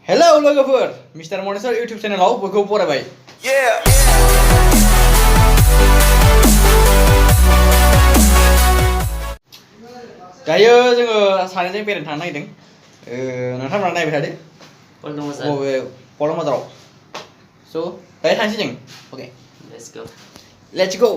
Hello लोगोफोर mister Manesar YouTube चेनेलाव बयखौबो बरायबाय। दायो जोङो सानैजों बेरायनो थांनो नागिरदों। नोंथांमोना नायबाय थादो बबे पलम बाजाराव। स' दायो थांसै जों। अके लेट्स गो।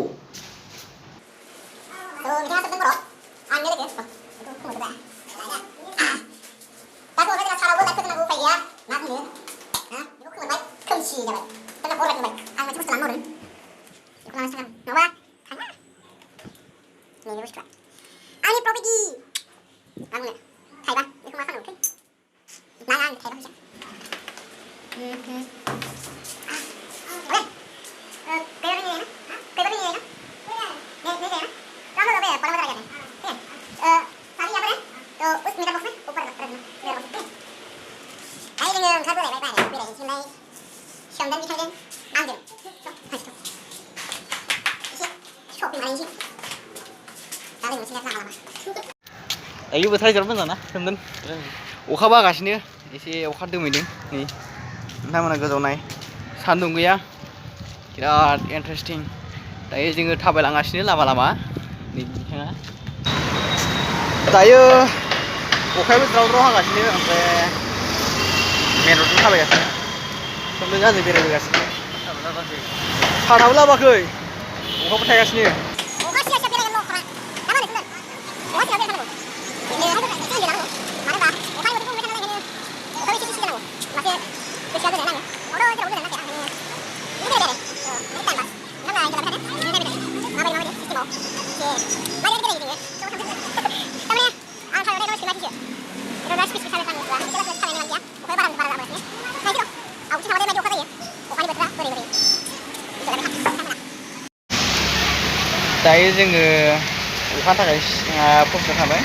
दायो बोथोरा जोबोद मोजां ना सोमदोन अखा हागासिनो एसे अखा दोमैदों नै नोंथांमोना गोजौआव नाय सान्दुं गैया बिराद इन्टारेस्टिं। दायो जोङो थाबायलांगासिनो लामा लामा नै बिथाङा दायो अखायाबो ज्राव ज्राव हागासिनो ओमफ्राय मेन रडजों थाबायगासिनो सोमदोन जों बेरायबोगासिनो साथाबो लाबोआखै अखाबो थायगासिनो। दायो जोङो अखानि थाखाय पस्टआव थाबाय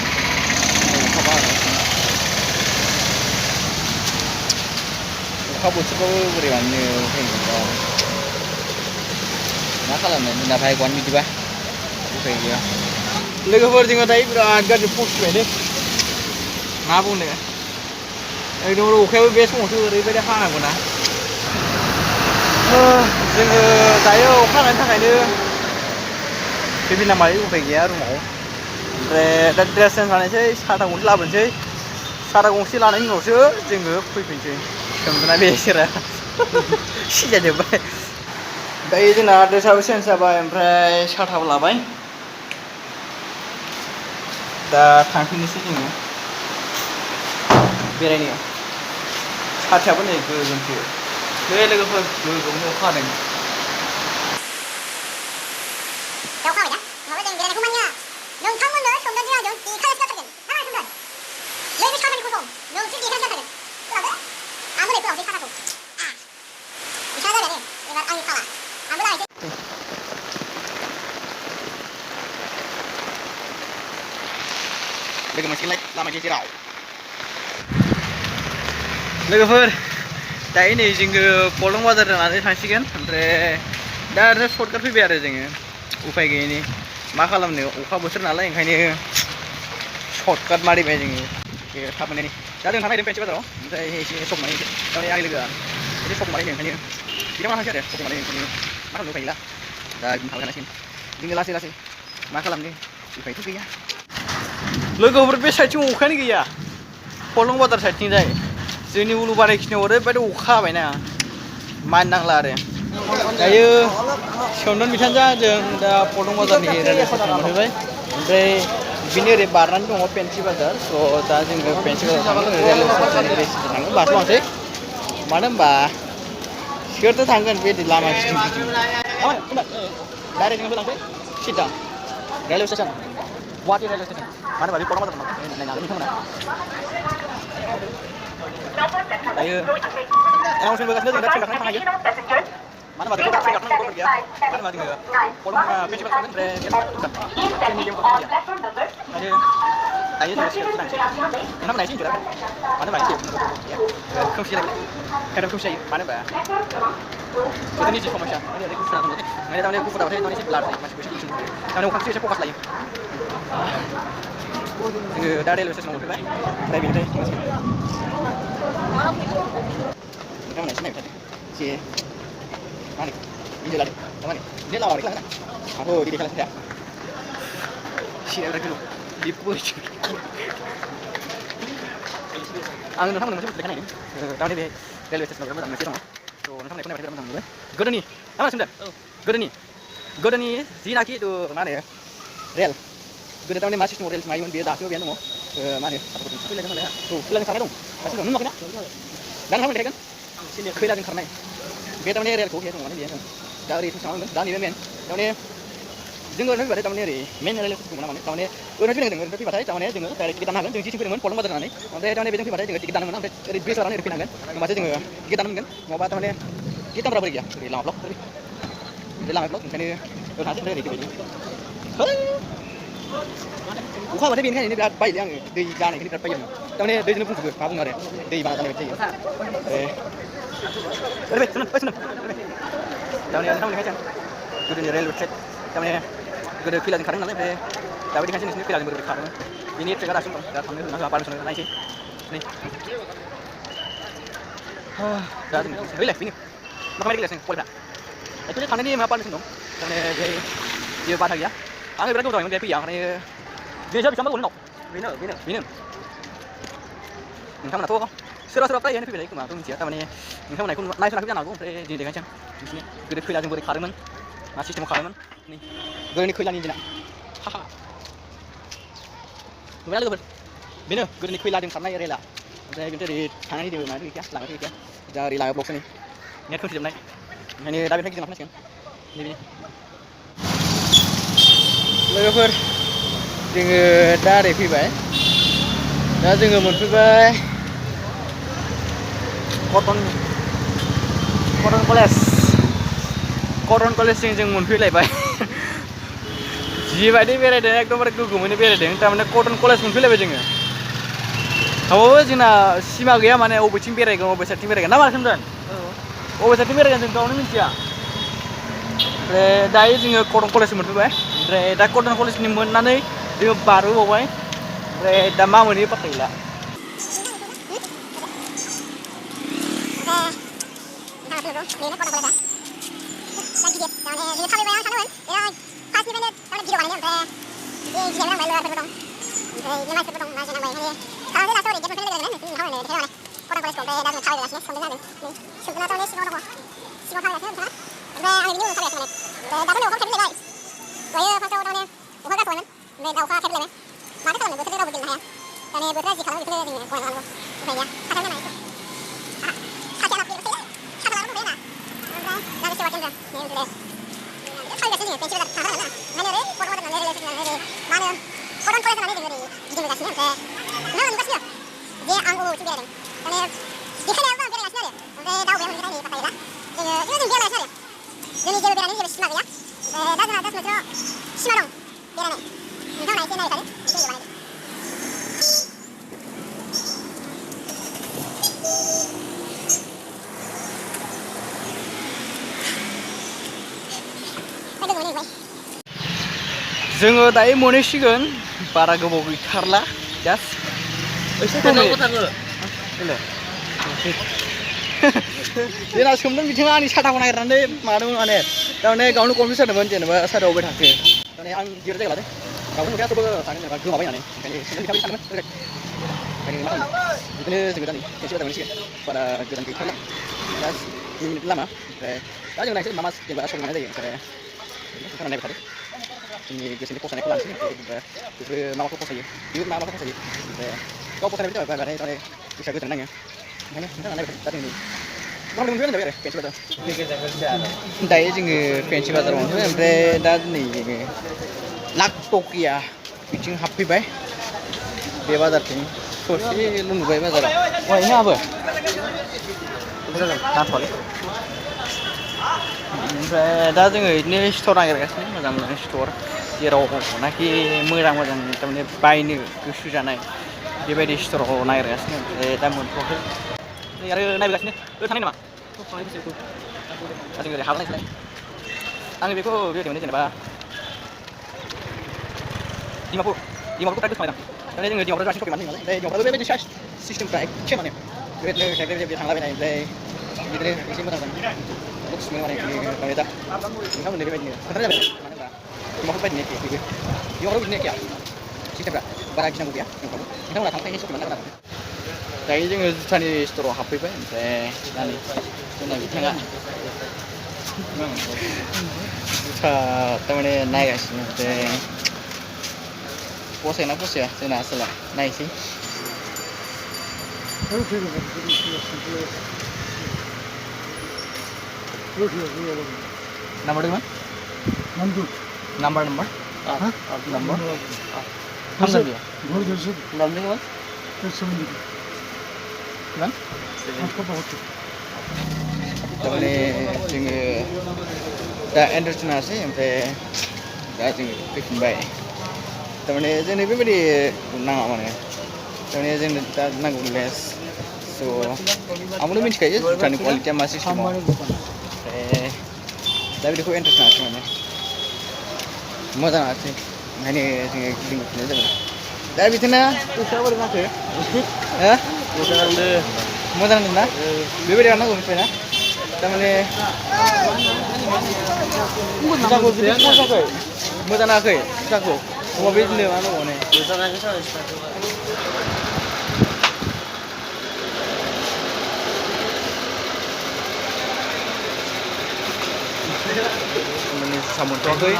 अखा बोथोरबाबो बोरै बानायनो उफाय मा खालामनो जोंना भाग्यआनो बिदिबा उफाय गैया। लोगोफोर जोङो दायो बिराद गाज्रि पस्ट बायदों मा बुंनो एकदम अखायाबो बे समावसो ओरैबायदि हानांगौना जोङो दायो अखा हानायनि थाखायनो फैफिननांबाय उफाय गैया रुमाव। ओमफ्राय दा ड्रेस चेन्ज लानोसै साथा गंसे लाबोनोसै साथा गंसे लानायनि उनावसो जोङो फैफिनसै सोमदोना बेसोरा सिजाजोब्बाय। दायो जोंना ड्रेसाबो चेन्ज जाबाय ओमफ्राय साथाबो लाबाय दा थांफिननोसै जोङो बेरायनो। साथायाबो नै गोगोमसो बे लोगोफोर गोगोमनो अखा हादों। लोगो मोनसिगोनलाय लामा गेजेराव। लोगोफोर दायो नै जोङो पलम बाजार जानानै थांसिगोन ओमफ्राय दा आरो सर्टकाट फैबाय आरो जोङो उफाय गैयैनि मा खालामनो अखा बोथोर नालाय ओंखायनो सर्टकाट मारिबाय जोङो थाबैनो। दा जों थांनो नागिरदों फेन्सि बाजाराव ओमफ्राय एसे सक मारिनोसै थारमाने आंनि लोगोआ एसे सक मारिनो ओंखायनो बिदिनो थांसै आरो सक मारिनो ओंखायनो मा खालामनो उफाय गैला दा बिदिनो थाबाय थानांसिगोन जोङो लासै लासै मा खालामनो उफायथ' गैया। लोगोफोर बे साइडथिं अखायानो गैया पलम बाजार साइडथिंजाय जोंनि उलुबारि खिनियाव ओरैबायदि अखा हाबायना मानिनो नांला आरो। दायो सोमदोन बिथांजों जों दा पलम बाजारनि रेलवे स्टेसनाव मोनफैबाय ओमफ्राय बिनि ओरै बारनानै दङ फेन्सि बाजार। स' दा जोङो फेन्सि बाजाराव थाङो रेलवे स्टेसन थाङो बारस'लांसै मानो होनबा सोरथो थांगोन बे लामा गिदिं गिदिं डाइरेक्ट जों होलांसै सिदा railway station Guwahati railway station मानो होनबा बे पलम बाजार नायनो हागोन नोंथांमोना। दायो एनाउन्समेन्ट होगासिनो जों दा ट्रेन गाखोनानै थांनो हायो मानो होनबा जोंथ' ट्रेन गाखोनांगौ दरखार गैया मानो होनबा जोङो पलम फेन्सि बाजार थांगोन ओमफ्राय बेयाव दरखार ट्रेननि जेबो दरखार गैया। दायो जोङो सिगां थांसै नोंथांमोना एसे इन्जय लादो मानो होनबा एसे गैया खोमसि जायो हेराव खोमसि जायो मानो होनबा गोदोनि जि समस्या माने ओरै गुफुर दङ माने थारमाने गुफुर दाबाथाय थारमाने एसे ब्लार जायो मानसिखौ एसे गुफुर नुयो थारमाने अखाखौसो एसे फकास लायो। जोङो दा रेलवे स्टेसनाव मोनफैबाय ओमफ्राय बेनिफ्राय này chị mana ini jalan mana dia lawar iklan aku di kelas dia si ada dulu di push ang nang nang masuk dekat ini tahun ini railway station berapa masih dong so nang naik naik berapa dulu Godani apa sudah Godani Zinaki itu mana ya rail Godani tahun ini masih semua rail semayan dia dah tu biar nunggu mana apa tu lagi mana tu lagi sana dong masih dong nunggu kena dan kamu lihat kan sini kira kan karena dia tahun ini rail kau dia mana dia dari itu sama kan dan ini men tahun ini जोङो ओरैनो फैबाथाय थारमाने ओरै मेन railway स्टेसनखौ मोना माने थारमाने ओरैनो फैनांगोन ओरैनो फैबाथाय थारमाने जोङो डाइरेक्ट टिकेट दाननो हागोन जों जिसिम फैदोंमोन पलटन बाजार होननानै ओमफ्राय थारमाने बेजों फैबाथाय जोङो टिकेट दाननो मोना ओमफ्राय ओरै ब्रिज लानानै ओरै फैनांगोन होमबासो जोङो टिकेट दाननो मोनगोन नङाबा थारमाने टिकेट दानग्रा बोरै गैया ओरै लामा ब्लक ओरै लामा ब्लक ओंखायनो ओरै थांसै ओमफ्राय ओरै फैबाय अखा हाबाथाय बेनिखायनो बिराद बायोलै आङो दै जानायखायनो बिराद बायो आङो थारमाने दैजोंनो बुंजोबो मा बुङो आरो दै बाना जानाय बायदि जायो ओरै फै सुन थारमाने नोंथांमोननिखायसो गोदोनि रेलवे ट्रेक थारमाने गोदो खैलाजों खारदों नालाय ओमफ्राय दा बायदिखायसो नोंसिनि खैलाजों बोरै खारोमोन बेनि ट्रेकआ दासिम दं दा थांनो होना होआ पारमिसन नायसै नै दा जों हैलाय बेनो मा खालामनाय गेलेगासिनो कलफ्रा एक्चुवेलि थांनायनि मा पारमिसन दं थारमाने बेहाय जेबो बाधा गैया आङो बिराद गोबाव जाबायमोन बेहाय फैया ओंखायनो बेसो बेसेबां गोबाव उनाव बेनो नोंथांमोनाथ' सोरबा सोरबा फ्रायानो फैबाय थायो खोमा आंथ' मिथिया थारमाने नोंथांमोनखौ नायसनाखैबो जानो हागौ ओमफ्राय दिनै देखायनोसै आं नोंसिनि गोदो खैलाजों बोरै खारोमोन मा सिस्टेमाव खारोमोन नै गोदोनि खैलानि दिना हाहा नुबायना लोगोफोर बेनो गोदोनि खैलाजों खारनाय रेला ओमफ्राय बेनिफ्राय ओरै थांनायनि जेबो माबायाथ' गैखाया लामायाथ' गैखाया दा ओरै लामायाव ब्लकसो नै नेट खोमसिजोबनाय ओंखायनो दा बेनिफ्राय गिदिंना फैनांसिगोन नैबे लोगोफोर जोङो दा ओरै फैबाय दा जोङो मोनफैबाय कटन कलेजजों जों मोनफैलायबाय जिबायदि बेरायदों एकदमबारे गोगोमैनो बेरायदों थारमाने कटन कलेज मोनफैलायबाय जोङो होमबाबो जोंना सिमा गैया माने बबेथिं बेरायगोन बबे साइडथिं बेरायगोन ना मा होनदों बबे साइडथिं बेरायगोन जों गावनो मिथिया ओमफ्राय दायो जोङो कटन कलेज मोनफैबाय ओमफ्राय दा कटन कलेजनि मोननानै जोङो बारबोबावबाय ओमफ्राय दा मा मोनहैयो पात्ता गैला जोङो दायो मोनहैसिगोन बारा गोबाव गैथारला जास्ट एसे जोंना सोमदों बिथाङा आंनि साथाखौ नागिरनानै माबादोंमोन माने थारमाने गावनो कनफिउस जादोंमोन जेनेबा साथायाव अबे थाखो माने आं गिदिर जायगा लादों गावनो नुखाया थेवबो थानो जेनेबा गोमाबाय होननानै ओंखायनो सोमदों बिथाङा सानदोंमोन ओंखायनो मा खालामनो बिदिनो जोङो दा नै खेनसे बाजार मोनसिगोन बारा गोजान गैथारला जास्ट 2 मिनिट लामा ओमफ्राय दा जों नायसै मा मा जेनेबा सम मोननाय जायो ओमफ्राय बेखौ नायबाय थादों जोंनि गोसोनि फसायनायखौ लानोसै बेफोरो मा माखौ फसायो बेयो मा माखौ फसायो ओमफ्राय गाव फसायनाय बायदि जाबाय माने गोसोआ गोजोन नाङो ओंखायनो नोंथाङा नायबाय दा जोंनि बांद्राय मोनफैबाय होनजाबाय आरो फेन्सि बाजार दायो जोङो फेन्सि बाजाराव मोनफैबाय ओमफ्राय दा नै जोङो नागटकिया बिथिं हाबफैबाय बे बाजारथिं ससेल' नुबाय बाजाराव वहायनो हाबो जाथ'वालै ओमफ्राय दा जोङो बिदिनो स्ट'र नागिरगासिनो मोजां मोजां स्ट'र जेराव नाखि मोजां मोजां थारमाने बायनो गोसो जानाय बेबायदि स्ट'राव नागिरगासिनो ओमफ्राय दा मोनथ'वाखै नै आरो नायगासिनो थांनाय नामा जों ओरै हाबनायसैलाय आङो बेखौ बेबायदि मोनो जेनेबा डिमापुरखौ बिराद गोसोखांदों माने जोङो डिमापुराव बांसिन सपिं बानायो नालाय ओमफ्राय डिमापुराबो बेबायदि साइज सिस्टेमफ्रा एखे माने बेबायदिनो थांलाबायनाय ओमफ्राय बिदिनो एसे मोजां मोजां बक्स मोनो माने दा नोंथांमोननि बेबायदिनो खोन्थानाय जाबाय मानो होनबा माखौ बायदिनो एखे बेबो बेयावबो बिदिनो एखेया सिस्टेमफ्रा बारा गिनांगौ गैया नोंथांमोना थांखायनो सम मोनना आरो दायो जोङो जुथानि स्टराव हाबफैबाय ओमफ्राय दा नै जोंना बिथाङा जुथा थारमाने नायगासिनो ओमफ्राय फसायना फसाया जोंना आसोला नायसै नाम्बार दंमोन नाम्बार नाम्बार हामजा बियो नाम्बार दंमोन kan? Tawane जोङो दा एन्टार जानासै ओमफ्राय दा जोङो फैफिनबाय तारमाने जोंनो बेबायदि नाङा माने तारमाने जोंनो दा नांगौ लेस स' आंबो मिथिखायो जुथानि क्वालिटिया मा सिस्टेमाव ओमफ्राय दा बिदिखौ एन्टार जानासै माने मोजां आरोखि ओंखायनो जोङो गिदिंबोफिननाय जाबाय दा बिदिनो फैसाया बोरै जाखो हो मोजां ना बेबायदि नांगौ मिथिबाय ना तारमाने जुथाखौ जुदि फसायाखै मोजां नाङाखै जुथाखौ अमा बिदिनो मा दङ नै माने जुथा मोनथ'वाखै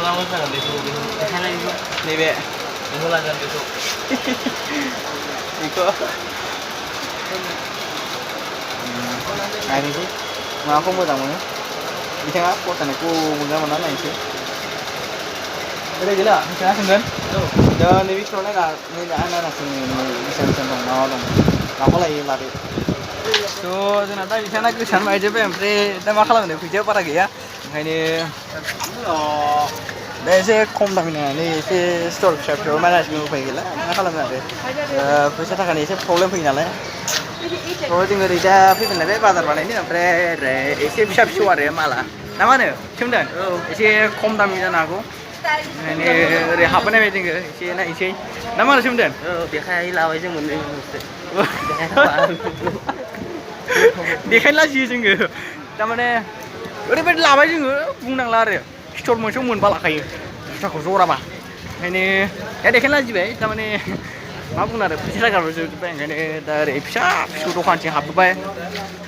नैबे बेखौ नायनोसै माखौ मोजां मोनो बिथाङा फसायनायखौ मोनना मोना नायनोसै ओरै गैला बिथाङा सोंगोन दा नैबे स्ट'राव नायना आं नायनांसिगोन बेसेबां बेसेबां दं मा दं माखौ लायो लादो थ' जोंना दा बिथाङा गोसोआनो बायजोब्बाय ओमफ्राय दा मा खालामनो फैसाया बारा गैया ओंखायनो दा एसे खम दामि नायनानै एसे स्ट'र फिसा फिसायाव नायनांसिगोन उफाय गैला मा खालामनो आरो फैसा थाखानि एसे प्रब्लेम फैयो नालाय थ' जों ओरै दा फैफिनलायबाय बाजार बानायनो ओमफ्राय ओरै एसे फिसा फिसौ आरो माला ना मा होनो सोमदोन एसे खम दामि जानो हागौ ओंखायनो ओरै हाबबोनायबाय जोङो एसे नायनोसै ना मा होनो सोमदोन देखाय लाबाय जों मोननै देखायनो लाजियो जोङो थारमाने ओरैबायदि लाबाय जोङो बुंनांला आरो स्ट'र मोनसेयाव मोनबा लाखायो जुथाखौ जराबा ओंखायनो दा देखायनो लाजिबाय थारमाने मा बुंनो आरो फैसा थाखाबो जोबजोब्बाय ओंखायनो दा ओरै फिसा फिसौ दखानथिं हाबबोबाय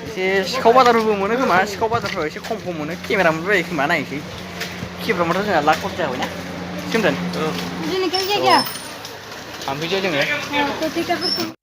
एसे सिखाव बाजारफोरबो मोनो खोमा सिखाव बाजारफ्राव एसे खम मोनो केमेरा मोनबाय खोमा नायनोसै केमेरा मोनथ' जोंहा लाख खरसा जाबायना सोमदोन थांफैसै जोङो